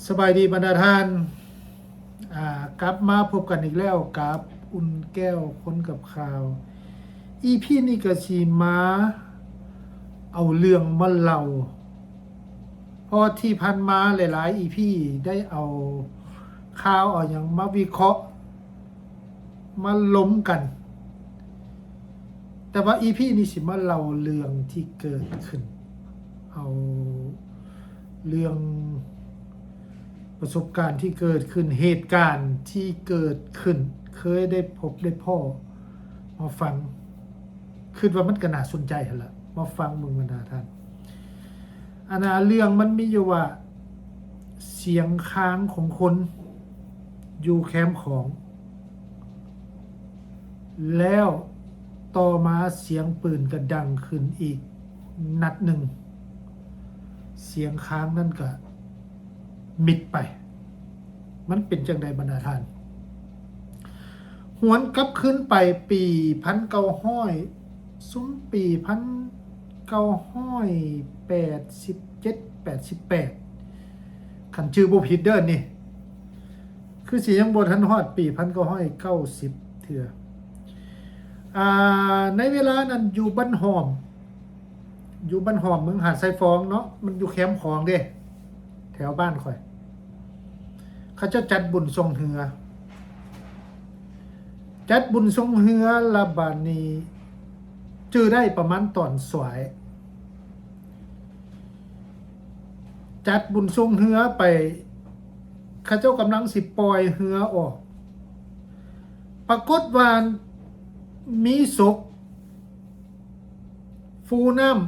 ສະບາຍດີບັນດາທ່ານ ອ່າ ກັບມາພົບກັນອີກແລ້ວກັບອຸ່ນແກ້ວຄົນກັບຂ່າວ. ອີພີນີ້ກໍຊິມາເອົາເລື່ອງມາເລົ່າ ເພາະທີ່ຜ່ານມາຫຼາຍໆອີພີໄດ້ເອົາຂ່າວເອົາຫຍັງມາວິເຄາະ ມາລົມກັນ. ແຕ່ວ່າອີພີນີ້ຊິມາເລົ່າເລື່ອງທີ່ເກີດຂຶ້ນ ເອົາເລື່ອງປະສົບການທີ່ເກີດຂຶ້ນ ເຫດການທີ່ເກີດຂຶ້ນ ເຄີຍໄດ້ພົບໄດ້ພໍ້ມາຟັງ. ຄິດວ່າມັນກໍໜ້າສົນໃຈຫັ້ນລະ ມາຟັງເບິ່ງບັນດາທ່ານ. ອັນນ່າ ເລື່ອງມັນມີຢູ່ວ່າ ສຽງຄາງຂອງຄົນຢູ່ແຄມຂອງ ແລ້ວຕໍ່ມາສຽງປືນກໍດັງຂຶ້ນອີກນັດໜຶ່ງ ສຽງຄາງນັ້ນກໍມິດໄປ. ມັນເປັນຈັ່ງໃດບັນດາທ່ານ? ຫວນກັບຄືນໄປປີພັນເກົ້າຮ້ອຍ ຊຸມປີພັນເກົ້າຮ້ອຍແປດສິບເຈັດ ແປດສິບແປດ ຄັນຈື່ບໍ່ຜິດເດີນີ້ ຄືຊິຍັງບໍ່ທັນຮອດປີພັນເກົ້າຮ້ອຍເກົ້າສິບເທື່ອ. ອ່າ ໃນເວລານັ້ນຢູ່ບ້ານຫ້ອມ ຢູ່ບ້ານຫ້ອມ ເມືອງຫາດຊາຍຟອງເນາະ ມັນຢູ່ແຄມຂອງເດ້ ແຖວບ້ານຂ້ອຍ ເຂົາເຈົ້າຈັດບຸນຊ່ວງເຮືອ ຈັດບຸນຊ່ວງເຮືອ ລະບາດນີ້ຈື່ໄດ້ປະມານຕອນສວາຍ ຈັດບຸນຊ່ວງເຮືອໄປ ເຂົາເຈົ້າກຳລັງຊິປ່ອຍເຮືອອອກ ປາກົດວ່າມີສົບ ຟູນ້ຳ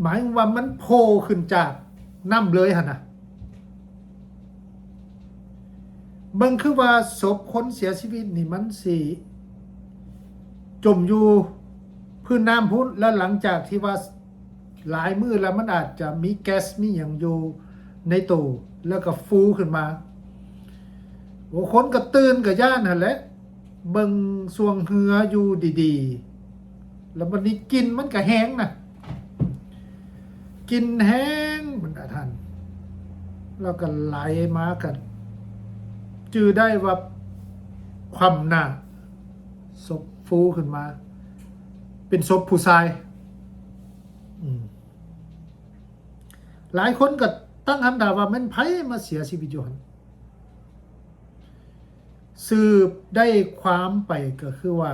ໝາຍຄວາມວ່າມັນໂຜ່ຂຶ້ນຈາກນ້ຳເລີຍຫັ້ນນະ. ເບິ່ງຄືວ່າສົບຄົນເສຍຊີວິດນີ້ມັນຊິຈົມຢູ່ພື້ນນ້ຳພຸ້ນ ແລ້ວຫຼັງຈາກທີ່ວ່າຫຼາຍມື້ແລ້ວ ມັນອາດຈະມີແກັສມີຫຍັງຢູ່ໃນໂຕ ແລ້ວກໍຟູຂຶ້ນມາ. ໂອ້ ຄົນກໍຕື່ນກໍຢ້ານຫັ້ນແຫຼະ. ເບິ່ງຊ່ວງເຮືອຢູ່ດີໆ ແລ້ວບັດນີ້ກິ່ນມັນກະແຮງນະ ກິ່ນແຮງບັນດາທ່ານ ແລ້ວກະໄຫຼມາ ກະຈື່ໄດ້ວ່າຄວ່ຳໜ້າ ສົບຟູຂຶ້ນມາ ເປັນສົບຜູ້ຊາຍ. ອືມ ຫຼາຍຄົນກະຕັ້ງຄຳຖາມວ່າແມ່ນໃຜມາເສຍຊີວິດຢູ່ຫັ້ນ. ສືບໄດ້ຄວາມໄປກໍຄືວ່າ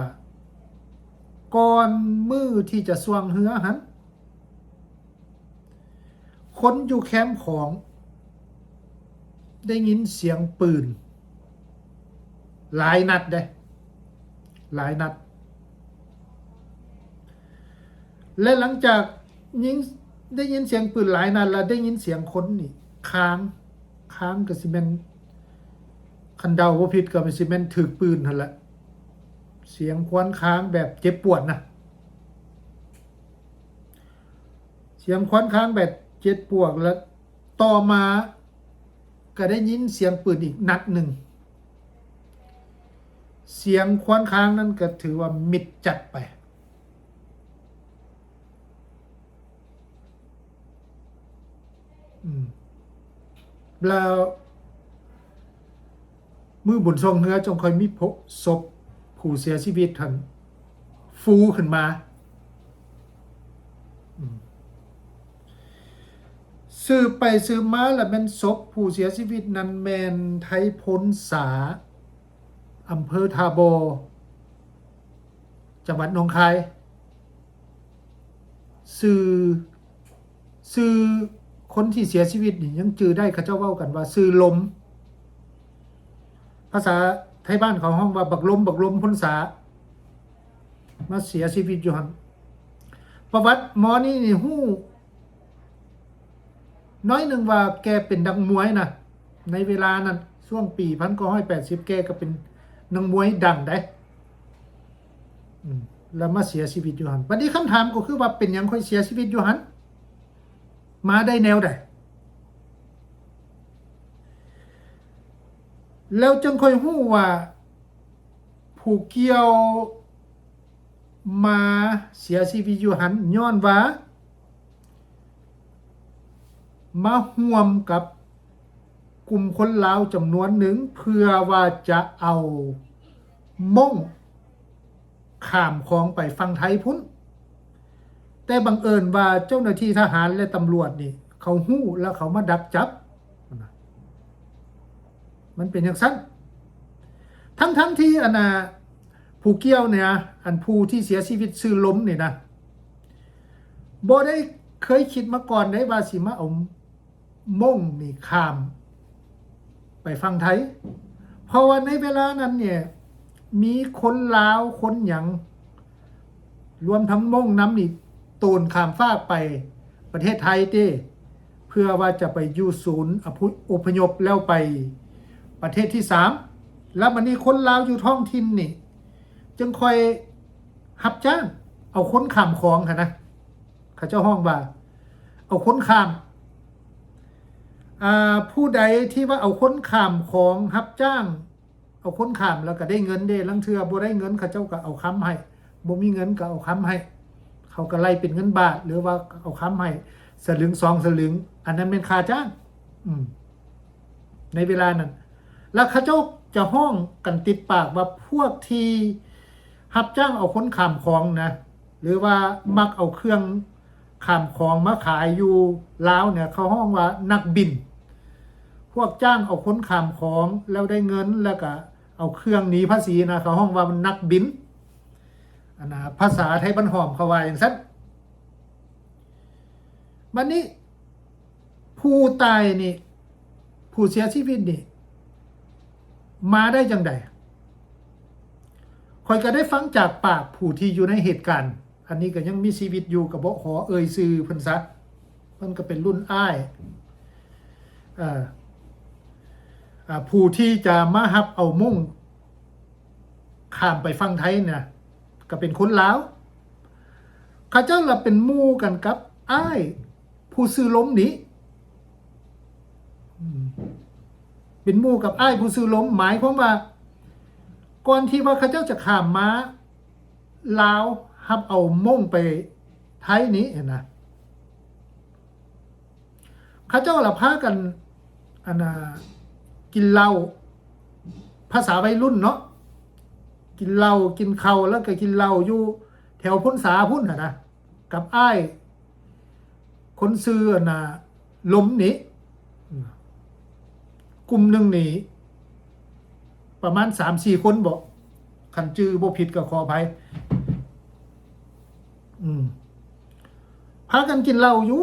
ກ່ອນມື້ທີ່ຈະຊ່ວງເຮືອຫັ້ນ ຄົນຢູ່ແຄມຂອງໄດ້ຍິນສຽງປືນຫຼາຍນັດເດ້ ຫຼາຍນັດ ແລະ ຫຼັງຈາກຍິງ ໄດ້ຍິນສຽງປືນຫຼາຍນັດ ແລ້ວໄດ້ຍິນສຽງຄົນນີ້ຄາງ ຄາງກໍຊິແມ່ນ ຄັນເດົາບໍ່ຜິດກໍຊິແມ່ນຖືກປືນຫັ້ນແຫຼະ ສຽງຄວານຄາງແບບເຈັບປວດນະ ສຽງຄວານຄາງແບບເຈັບປວດ ແລ້ວຕໍ່ມາກໍໄດ້ຍິນສຽງປືນອີກນັດໜຶ່ງ ສຽງຄວານຄາງນັ້ນກໍຖືວ່າມິດຈັດໄປ. ອືມ ແລ້ວມື້ບຸນຊ່ວງເຮືອຈຶ່ງຄ່ອຍມີພົບ ສົບຜູ້ເສຍຊີວິດຫັ້ນຟູຂຶ້ນມາ. ອືມ ສືບໄປສືບມາລະແມ່ນສົບຜູ້ເສຍຊີວິດນັ້ນແມ່ນໄທພົນສາ ອຳເພີທ່າບໍ່ ຈັງຫວັດໜອງຄາຍ. ຊື່ ຊື່ຄົນທີ່ເສຍຊີວິດນີ້ຍັງຈື່ໄດ້ ເຂົາເຈົ້າເວົ້າກັນວ່າຊື່ລົມ ພາສາໄທບ້ານເຂົາຮ້ອງວ່າບັກລົມ ບັກລົມພົນສາ ມາເສຍຊີວິດຢູ່ຫັ້ນ. ປະຫວັດໝໍນີ້ນີ້ຮູ້ ໜ້ອຍໜຶ່ງວ່າແກເປັນນັກມວຍນະ ໃນເວລານັ້ນ ຊ່ວງປີພັນເກົ້າຮ້ອຍແປດສິບ ແກກໍເປັນນັກມວຍດັງໃດ໋ ອືມ ແລ້ວມາເສຍຊີວິດຢູ່ຫັ້ນ. ບັດນີ້ຄຳຖາມກໍຄືວ່າ ເປັນຫຍັງຄ່ອຍເສຍຊີວິດຢູ່ຫັ້ນ? ມາໄດ້ແນວໃດ? ແລ້ວຈຶ່ງຄ່ອຍຮູ້ວ່າ ຜູ້ກ່ຽວມາເສຍຊີວິດຢູ່ຫັ້ນ ຍ້ອນວ່າມາຮ່ວມກັບ ກຸ່ມຄົນລາວຈຳນວນໜຶ່ງ ເພື່ອວ່າຈະເອົາມົ້ງຂ້າມຂອງໄປຝັ່ງໄທພຸ້ນ, ແຕ່ບັງເອີນວ່າເຈົ້າໜ້າທີ່ທະຫານ ແລະ ຕຳຫຼວດນີ້ ເຂົາຮູ້ ແລ້ວເຂົາມາດັກຈັບ. ມັນເປັນຈັ່ງຊັ້ນ. ທັງໆທີ່ອັນນ່າ ຜູ້ກ່ຽວນີ້ນະ ອັນຜູ້ທີ່ເສຍຊີວິດຊື່ລົມນີ້ນະ ບໍ່ໄດ້ເຄີຍຄິດມາກ່ອນເດ້ວ່າຊິມາເອົາມົ້ງນີ້ຂ້າມໄປຝັ່ງໄທ, ເພາະວ່າໃນເວລານັ້ນນີ້ ມີຄົນລາວຄົນຫຍັງ ລວມທັງມົ້ງນຳນີ້ ໂຕນຂ້າມຟາກໄປປະເທດໄທເດ້ ເພື່ອວ່າຈະໄປຢູ່ສູນອະພ- ອົບພະຍົບ ແລ້ວໄປປະເທດທີສາມ. ແລ້ວບັດນີ້ຄົນລາວຢູ່ທ້ອງຖິ່ນນີ້ ຈຶ່ງຄ່ອຍຮັບຈ້າງເອົາຄົນຂ້າມຂອງຫັ້ນນະ, ເຂົາເຈົ້າຮ້ອງວ່າເອົາຄົນຂ້າມ. ອ່າ ຜູ້ໃດທີ່ວ່າເອົາຄົນຂ້າມຂອງ ຮັບຈ້າງ ເອົາຄົນຂ້າມແລ້ວກໍໄດ້ເງິນເດ້, ລາງເທື່ອບໍ່ໄດ້ເງິນ ເຂົາເຈົ້າກໍເອົາຄຳໃຫ້, ບໍ່ມີເງິນກໍເອົາຄຳໃຫ້, ເຂົາກໍໄລ່ເປັນເງິນບາດ ຫຼືວ່າເອົາຄຳໃຫ້ສະລຶງສອງສະລຶງ, ອັນນັ້ນແມ່ນຄ່າຈ້າງ ອືມ ໃນເວລານັ້ນ. ແລ້ວເຂົາເຈົ້າຈະຮ້ອງກັນຕິດປາກວ່າ ພວກທີ່ຮັບຈ້າງເອົາຄົນຂ້າມຂອງນະ ຫຼືວ່າມັກເອົາເຄື່ອງ ຂ້າມຂອງມາຂາຍຢູ່ລາວເນຍ ເຂົາຮ້ອງວ່ານັກບິນ. ພວກຈ້າງເອົາຄົນຂ້າມຂອງແລ້ວໄດ້ເງິນ ແລ້ວກະເອົາເຄື່ອງໜີພາສີນະ ເຂົາຮ້ອງວ່າມັນນັກບິນ. ອັນນະ ພາສາໄທບ້ານຮ່ອມເຂົາວ່າຈັ່ງຊັ້ນ. ບັດນີ້ ຜູ້ຕາຍນີ້ ຜູ້ເສຍຊີວິດນີ້ ມາໄດ້ຈັ່ງໃດ? ຂ້ອຍກໍໄດ້ຟັງຈາກປາກຜູ້ທີ່ຢູ່ໃນເຫດການ, ອັນນີ້ກໍຍັງມີຊີວິດຢູ່ ກໍບໍ່ຂໍເອີ່ຍຊື່ເພິ່ນຊະ, ເພິ່ນກໍເປັນລຸ້ນອ້າຍ ເອີ ອາ ຜູ້ທີ່ຈະມາຮັບເອົາມົ້ງຂ້າມໄປຝັ່ງໄທນະ ກໍເປັນຄົນລາວ. ເຂົາເຈົ້າລະເປັນໝູ່ກັນກັບອ້າຍ ຜູ້ຊື່ລົມນີ້ ອືມ ເປັນໝູ່ກັບອ້າຍຜູ້ຊື່ລົມ. ໝາຍຄວາມວ່າ ກ່ອນທີ່ວ່າເຂົາເຈົ້າຈະຂ້າມມາລາວ ຮັບເອົາມົ້ງໄປໄທນີ້ຫັ້ນນະ, ເຂົາເຈົ້າລະພາກັນ ອັນນ່າ ກິນເຫຼົ້າ ພາສາໄວລຸ້ນເນາະ, ກິນເຫຼົ້າ ກິນເຂົ້າ ແລ້ວກໍກິນເຫຼົ້າຢູ່ແຖວພົນສາພຸ້ນຫັ້ນນະ. ກັບອ້າຍຄົນຊື່ ອັນນ່າ ລົມນີ້ ອືມ ກຸ່ມໜຶ່ງນີ້ປະມານສາມສີ່ຄົນບໍ ຄັນຈື່ບໍ່ຜິດກໍຂໍອະໄພ. ອືມ ພາກັນກິນເຫຼົ້າຢູ່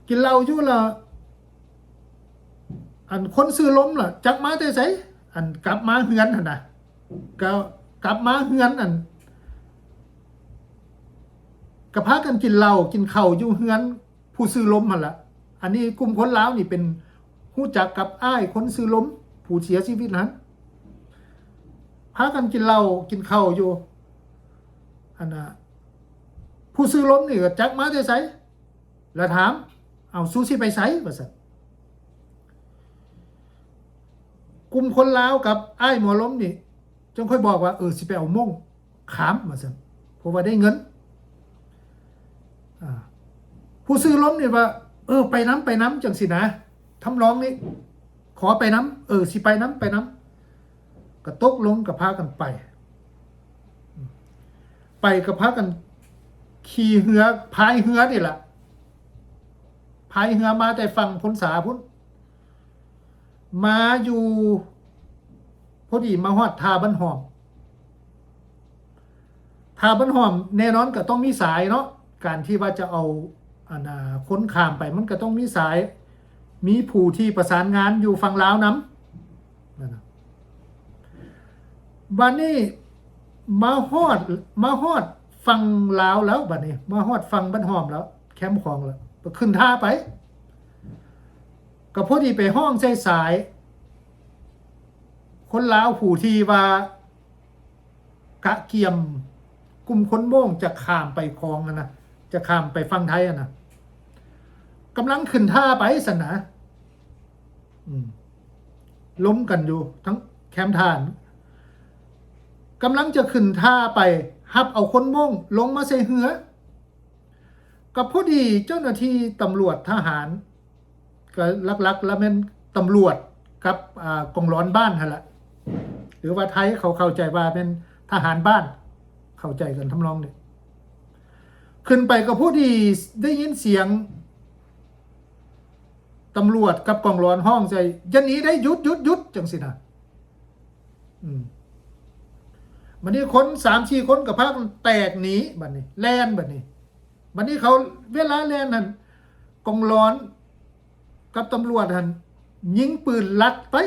ກິນເຫຼົ້າຢູ່ລະ ອັນຄົນຊື່ລົມລະຈັກມາແຕ່ໃສ ອັນກັບມາເຮືອນຫັ້ນນະ. ກໍກັບມາເຮືອນ ອັນ ກໍພາກັນກິນເຫຼົ້າກິນເຂົ້າຢູ່ເຮືອນຜູ້ຊື່ລົມຫັ້ນລະ. ອັນນີ້ກຸ່ມຄົນລາວນີ້ເປັນ ຮູ້ຈັກກັບອ້າຍຄົນຊື່ລົມ ຜູ້ເສຍຊີວິດຫັ້ນ, ພາກັນກິນເຫຼົ້າກິນເຂົ້າຢູ່. ອັນນ່າ ຜູ້ຊື່ລົມນີ້ກໍຈັກມາແຕ່ໃສ ລະຖາມ ເອົາ ສູຊິໄປໃສ? ວ່າຊັ້ນ. ກຸ່ມຄົນລາວກັບອ້າຍໝໍລົມນີ້ ຈັ່ງຄ່ອຍບອກວ່າ ເອີ ຊິໄປເອົາມົ້ງຂ້າມ ວ່າຊັ້ນ, ເພາະວ່າໄດ້ເງິນ. ອາ ຜູ້ຊື່ລົມນີ້ວ່າ ເອີ ໄປນຳ ໄປນຳ ຈັ່ງຊີ້ນະ, ທຳນອງນີ້ ຂໍໄປນຳ ເອີ ຊິໄປນຳ ໄປນຳ. ກໍຕົກລົງ ກໍພາກັນໄປ ໄປກໍພາກັນຂີ່ເຮືອ ພາຍເຮືອນີ້ລະ ພາຍເຮືອມາແຕ່ຝັ່ງພົນສາພຸ້ນ ມາຢູ່ ພໍດີມາຮອດທ່າບ້ານຫອມ. ທ່າບ້ານຫອມແນ່ນອນກໍຕ້ອງມີສາຍເນາະ, ການທີ່ວ່າຈະເອົາ ອັນນ່າ ຄົນຂ້າມໄປ ມັນກໍຕ້ອງມີສາຍ, ມີຜູ້ທີ່ປະສານງານຢູ່ຝັ່ງລາວນຳ. ບາດນີ້ມາຮອດ ມາຮອດຝັ່ງລາວແລ້ວ, ບາດນີ້ມາຮອດຝັ່ງບ້ານຫອມແລ້ວ, ແຄມຂອງແລ້ວ, ກໍຂຶ້ນທ່າໄປ. ກໍພໍດີໄປຮ້ອງໃສ່ສາຍ ຄົນລາວຜູ້ທີ່ວ່າກະກຽມກຸ່ມຄົນໂມ້ງຈະຂ້າມໄປຂອງຫັ້ນນະ, ຈະຂ້າມໄປຝັ່ງໄທຫັ້ນນະ, ກຳລັງຂຶ້ນທ່າໄປຊັ້ນນະ. ອືມ ລົມກັນຢູ່ທັງແຄມທ່ານ, ກຳລັງຈະຂຶ້ນທ່າໄປຮັບເອົາຄົນໂມ້ງລົງມາໃສ່ເຮືອ. ກໍພໍດີເຈົ້າໜ້າທີ່ຕຳຫຼວດທະຫານ ກໍຫຼັກໆລະແມ່ນຕຳຫຼວດກັບ ອາ ກອງຫຼອນບ້ານຫັ້ນລະ ຫຼືວ່າໄທເຂົາເຂົ້າໃຈວ່າແມ່ນທະຫານບ້ານ ເຂົ້າໃຈກັນທຳນອງນີ້. ຂຶ້ນໄປກໍພໍດີໄດ້ຍິນສຽງຕຳຫຼວດກັບກອງຫຼອນຮ້ອງໃສ່ ຢ່າໜີໄດ໋ ຢຸດ ຢຸດ ຢຸດ ຈັ່ງຊີ້ນະ. ອືມ ບັດນີ້ຄົນສາມສີ່ຄົນກໍພາກັນແຕກໜີ ບັດນີ້ແລ່ນ ບັດນີ້ ບັດນີ້ເຂົາ ເວລາແລ່ນຫັ້ນ ກອງຫຼອນກັບຕຳຫຼວດຫັ້ນຍິງປືນລັດໄວ້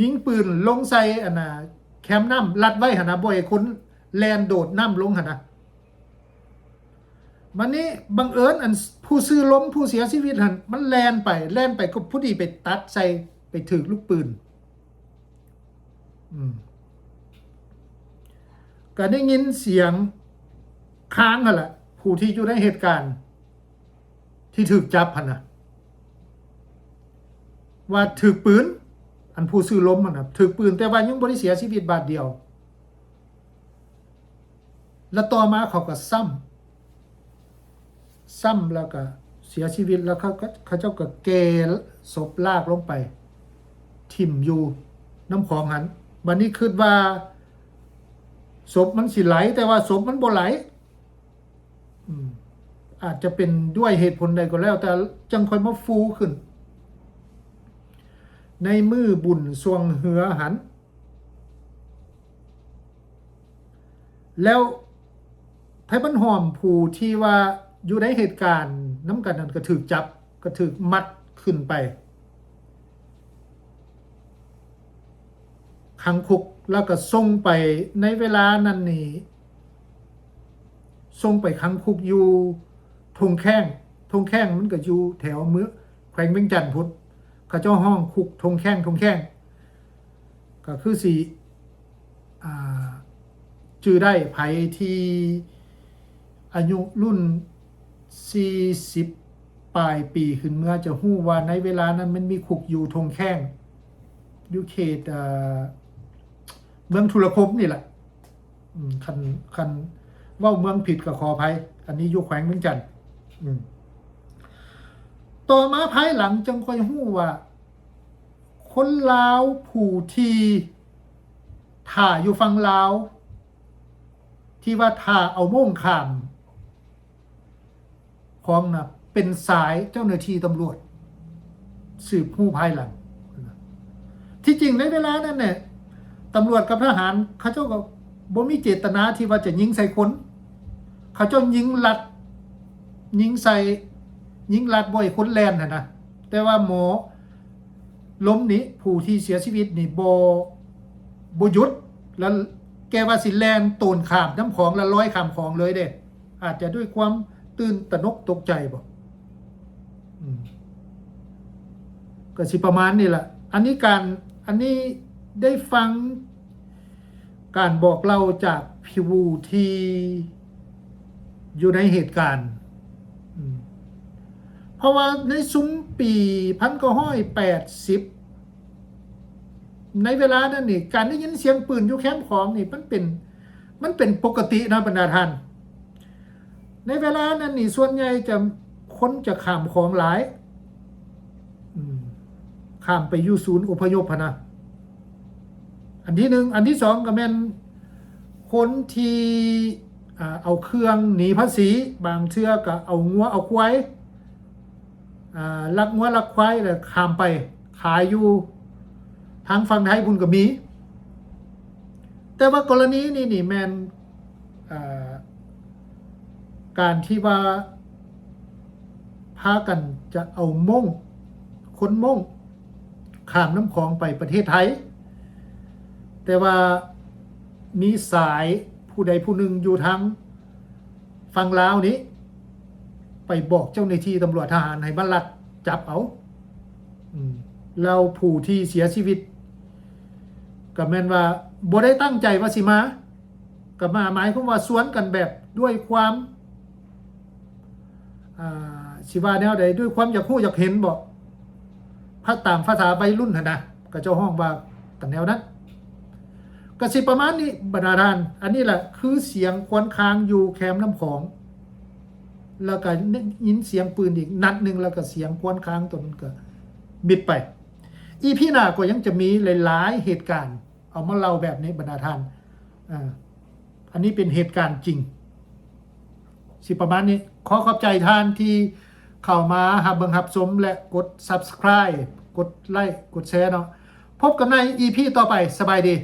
ຍິງປືນລົງໃສ່ອັນນ່າແຄມນ້ຳ ລັດໄວ້ຫັ້ນນະ ບໍ່ໃຫ້ຄົນແລ່ນໂດດນ້ຳລົງຫັ້ນນະ. ບັດນີ້ບັງເອີນອັນ ຜູ້ຊື່ລົມ ຜູ້ເສຍຊີວິດຫັ້ນ ມັນແລ່ນໄປ ແລ່ນໄປກໍພໍດີໄປຕັດໃສ່ ໄປຖືກລູກປືນ. ອືມ ກໍໄດ້ຍິນສຽງຄ້າງຫັ້ນລະ ຜູ້ທີ່ຢູ່ໃນເຫດການທີ່ຖືກຈັບຫັ້ນນະ ວ່າຖືກປືນ ອັນຜູ້ຊື່ລົມຫັ້ນນະ ຖືກປືນ ແຕ່ວ່າຍັງບໍ່ໄດ້ເສຍຊີວິດບາດດຽວ. ແລ້ວຕໍ່ມາເຂົາກໍຊ້ຳ ຊ້ຳແລ້ວກໍເສຍຊີວິດ ແລ້ວເຂົາ ເຂົາເຈົ້າກໍແກ່ສົບລາກລົງໄປຖິ້ມຢູ່ນ້ຳຂອງຫັ້ນ. ບັດນີ້ຄິດວ່າສົບມັນຊິໄຫຼ ແຕ່ວ່າສົບມັນບໍ່ໄຫຼ. ອືມ ອາດຈະເປັນດ້ວຍເຫດຜົນໃດກໍແລ້ວ ແຕ່ຈັ່ງຄ່ອຍມາຟູຂຶ້ນໃນມື້ບຸນຊ່ວງເຮືອຫັ້ນ. ແລ້ວໄທບ້ານຫ້ອມ ຜູ້ທີ່ວ່າຢູ່ໃນເຫດການນຳກັນນັ້ນ ກໍຖືກຈັບ ກໍຖືກມັດຂຶ້ນໄປຂັງຄຸກ ແລ້ວກໍສົ່ງໄປ ໃນເວລານັ້ນນີ້ ສົ່ງໄປຂັງຄຸກຢູ່ທົ່ງແຂ້ງ. ທົ່ງແຂ້ງມັນກໍຢູ່ແຖວເມືອງ ແຂວງວຽງຈັນພຸ້ນ ເຂົາເຈົ້າຮ້ອງຄຸກທົ່ງແຂ້ງ ທົ່ງແຂ້ງ ກໍຄືຊິ ອ່າ ຈື່ໄດ້ ໃຜທີ່ອາຍຸລຸ້ນສີ່ສິບປາຍປີຂຶ້ນເມືອ ຈະຮູ້ວ່າໃນເວລານັ້ນມັນມີຄຸກຢູ່ທົ່ງແຂ້ງ ຢູ່ເຂດ ເອີ ເມືອງທຸລະຄົມນີ້ແຫຼະ. ອືມ ຄັນ ຄັນເວົ້າເມືອງຜິດກໍຂໍອະໄພ ອັນນີ້ຢູ່ແຂວງວຽງຈັນ. ອືມ ຕໍ່ມາພາຍຫຼັງຈຶ່ງຄ່ອຍຮູ້ວ່າ ຄົນລາວຜູ້ທີ່ຖ້າຢູ່ຝັ່ງລາວ ທີ່ວ່າຖ້າເອົາໂມງຂ້າມ ຂອງນະ ເປັນສາຍເຈົ້າໜ້າທີ່ຕຳຫຼວດ ສືບຮູ້ພາຍຫຼັງ. ທີ່ຈິງໃນເວລານັ້ນແຫຼະ ຕຳຫຼວດກັບທະຫານເຂົາເຈົ້າກໍບໍ່ມີເຈດຕະນາທີ່ວ່າຈະຍິງໃສ່ຄົນ ເຂົາເຈົ້າຍິງລັດ ຍິງໃສ່ ຍິງລັດບໍ່ໃຫ້ຄົນແລ່ນຫັ້ນນະ. ແຕ່ວ່າໝໍລົມນີ້ ຜູ້ທີ່ເສຍຊີວິດນີ້ ບໍ່ ບໍ່ຢຸດ ແລ້ວແກວ່າຊິແລ່ນໂຕນຂ້າມນ້ຳຂອງ ແລ້ວລອຍຂ້າມຂອງເລີຍເດ້. ອາດຈະດ້ວຍຄວາມຕື່ນຕະໜົກຕົກໃຈບໍ ອືມ ກໍຊິປະມານນີ້ລະ. ອັນນີ້ການ ອັນນີ້ໄດ້ຟັງການບອກເລົ່າຈາກຜູ້ທີ່ຢູ່ໃນເຫດການ ອືມ ເພາະວ່າໃນຊຸມປີພັນເກົ້າຮ້ອຍແປດສິບ ໃນເວລານັ້ນນີ້ ການໄດ້ຍິນສຽງປືນຢູ່ແຄມຂອງນີ້ ມັນເປັນ ມັນເປັນປົກກະຕິນະບັນດາທ່ານ. ໃນເວລານັ້ນນີ້ ສ່ວນໃຫຍ່ຈະ ຄົນຈະຂ້າມຂອງຫຼາຍ ອືມ ຂ້າມໄປຢູ່ສູນອົບພະຍົບຫັ້ນນະ ອັນທີໜຶ່ງ. ອັນທີສອງກໍແມ່ນຄົນທີ່ ອ່າ ເອົາເຄື່ອງໜີພາສີ ບາງເທື່ອກໍເອົາງົວເອົາຄວາຍ ອ່າ ລັກງົວລັກຄວາຍ ແລ້ວຂ້າມໄປຂາຍຢູ່ທາງຝັ່ງໄທພຸ້ນກໍມີ. ແຕ່ວ່າກໍລະນີນີ້ນີ້ແມ່ນ ອ່າ ການທີ່ວ່າພາກັນຈະເອົາມົ້ງ ຄົນມົ້ງ ຂ້າມນ້ຳຂອງໄປປະເທດໄທ ແຕ່ວ່າມີສາຍຜູ້ໃດຜູ້ໜຶ່ງຢູ່ທາງຝັ່ງລາວນີ້ ໄປບອກເຈົ້າໜ້າທີ່ຕຳຫຼວດທະຫານໃຫ້ມາລັດຈັບເອົາ. ອືມ ແລ້ວຜູ້ທີ່ເສຍຊີວິດກໍແມ່ນວ່າບໍ່ໄດ້ຕັ້ງໃຈວ່າຊິມາ ກໍມາ ໝາຍຄວາມວ່າຊວນກັນແບບດ້ວຍຄວາມ ອ່າ ຊິວ່າແນວໃດ ດ້ວຍຄວາມຢາກຮູ້ຢາກເຫັນບໍ ພາ ຕາມພາສາໄວລຸ້ນຫັ້ນນະ ເຂົາເຈົ້າຮ້ອງວ່າກັນແນວນັ້ນ. ກໍຊິປະມານນີ້ບັນດາທ່ານ. ອັນນີ້ແຫຼະຄືສຽງຄວນຄາງຢູ່ແຄມນ້ຳຂອງ ແລ້ວກໍໄດ້ຍິນສຽງປືນອີກນັດໜຶ່ງ ແລ້ວກໍສຽງຄວັນຄາງຕົນກໍມິດໄປ. ອີພີໜ້າກໍຍັງຈະມີຫຼາຍໆເຫດການ ເອົາມາເລົ່າແບບນີ້ບັນດາທ່ານ. ເອີ ອັນນີ້ເປັນເຫດການຈິງ ຊິປະມານນີ້. ຂໍຂອບໃຈທ່ານທີ່ເຂົ້າມາຮັບເບິ່ງຮັບຊົມ ແລະ ກົດ Subscribe ກົດໄລ້ ກົດແຊເນາະ. ພົບກັນໃນອີພີຕໍ່ໄປ. ສະບາຍດີ.